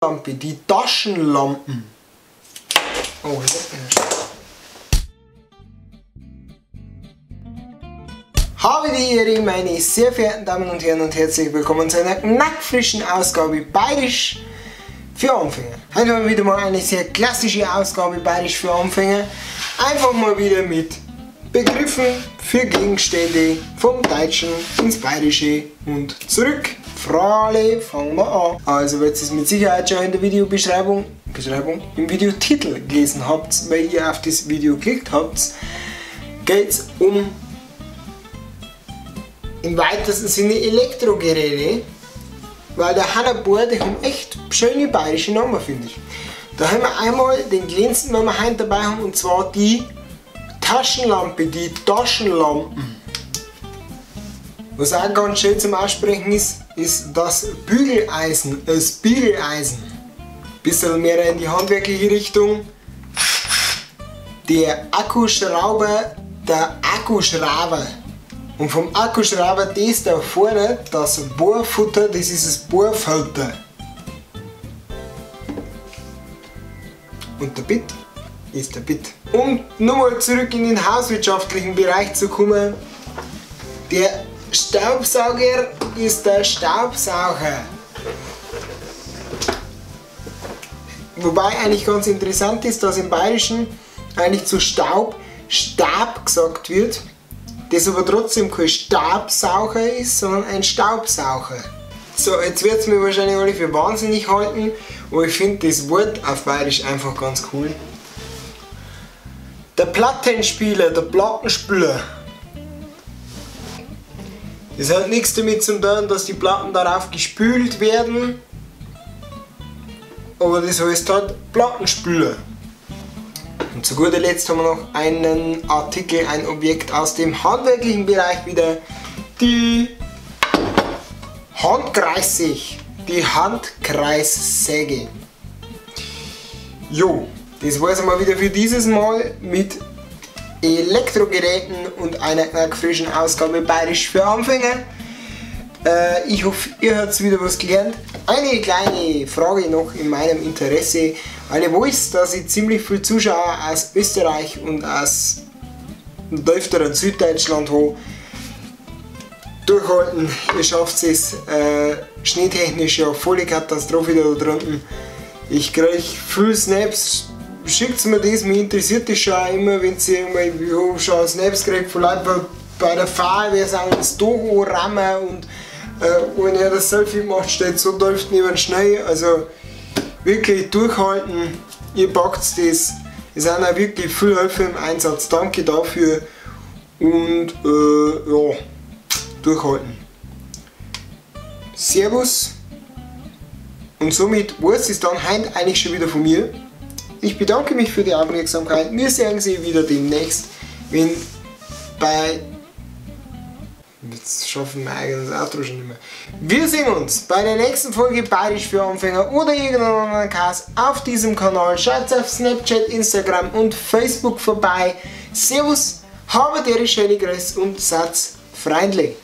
Lampe, die Taschenlampen. Oh, habe die Ehre, meine sehr verehrten Damen und Herren, und herzlich willkommen zu einer knackfrischen Ausgabe Bayerisch für Anfänger. Heute haben wir wieder mal eine sehr klassische Ausgabe Bayerisch für Anfänger. Einfach mal wieder mit Begriffen für Gegenstände vom Deutschen ins Bayerische und zurück. Frale, fangen wir an. Also, wenn ihr es mit Sicherheit schon in der Videobeschreibung, im Videotitel gelesen habt, weil ihr auf das Video geklickt habt, geht es um im weitesten Sinne Elektrogeräte, weil der Hanna-Bohr, die haben echt schöne bayerische Namen, finde ich. Da haben wir einmal den kleinsten, den wir heute dabei haben, und zwar die Taschenlampe, die Taschenlampen. Was auch ganz schön zum Aussprechen ist, ist das Bügeleisen, das Biegeleisen. Bisschen mehr in die handwerkliche Richtung. Der Akkuschrauber, der Akkuschrauber. Und vom Akkuschrauber, das da vorne, das Bohrfutter, das ist das Bohrfilter. Und der Bit ist der Bit. Um nochmal zurück in den hauswirtschaftlichen Bereich zu kommen, der Staubsauger ist der Staubsauger. Wobei eigentlich ganz interessant ist, dass im Bayerischen eigentlich zu Staub Stab gesagt wird, das aber trotzdem kein Stabsauger ist, sondern ein Staubsauger. So, jetzt wird es mir wahrscheinlich alle für wahnsinnig halten, aber ich finde das Wort auf Bayerisch einfach ganz cool. Der Plattenspieler, der Plattenspüler. Das hat nichts damit zu tun, dass die Platten darauf gespült werden, aber das heißt halt Plattenspüler. Und zu guter Letzt haben wir noch einen Artikel, ein Objekt aus dem handwerklichen Bereich wieder, die Handkreissäge. Die Handkreissäge. Jo, das war es mal wieder für dieses Mal mit Elektrogeräten und einer frischen Ausgabe Bayerisch für Anfänger. Ich hoffe, ihr habt wieder was gelernt. Eine kleine Frage noch in meinem Interesse. Alle weiß, dass ich ziemlich viele Zuschauer aus Österreich und aus öfteren Süddeutschland habe. Durchhalten, ihr schafft es. Schneetechnisch ja volle Katastrophe da drunten. Ich kriege viel Snaps. Schickt mir das, mich interessiert das schon auch immer, wenn sie immer, ich habe schon Snaps gekriegt von Leuten bei der Feuerwehr sind das Toho rammen und wenn er das Selfie macht, steht so tief neben den Schnee. Also wirklich durchhalten, ihr packt das. Es sind auch wirklich viele Helfer im Einsatz, danke dafür und ja, durchhalten. Servus und somit war es dann heute eigentlich schon wieder von mir. Ich bedanke mich für die Aufmerksamkeit. Wir sehen Sie wieder demnächst, wenn bei... Jetzt schaffen wir mein eigenes Outro schon nicht mehr. Wir sehen uns bei der nächsten Folge Bayerisch für Anfänger oder irgendeinem anderen Cast auf diesem Kanal. Schaut auf Snapchat, Instagram und Facebook vorbei. Servus, habe die schöne Grüße und seid freundlich.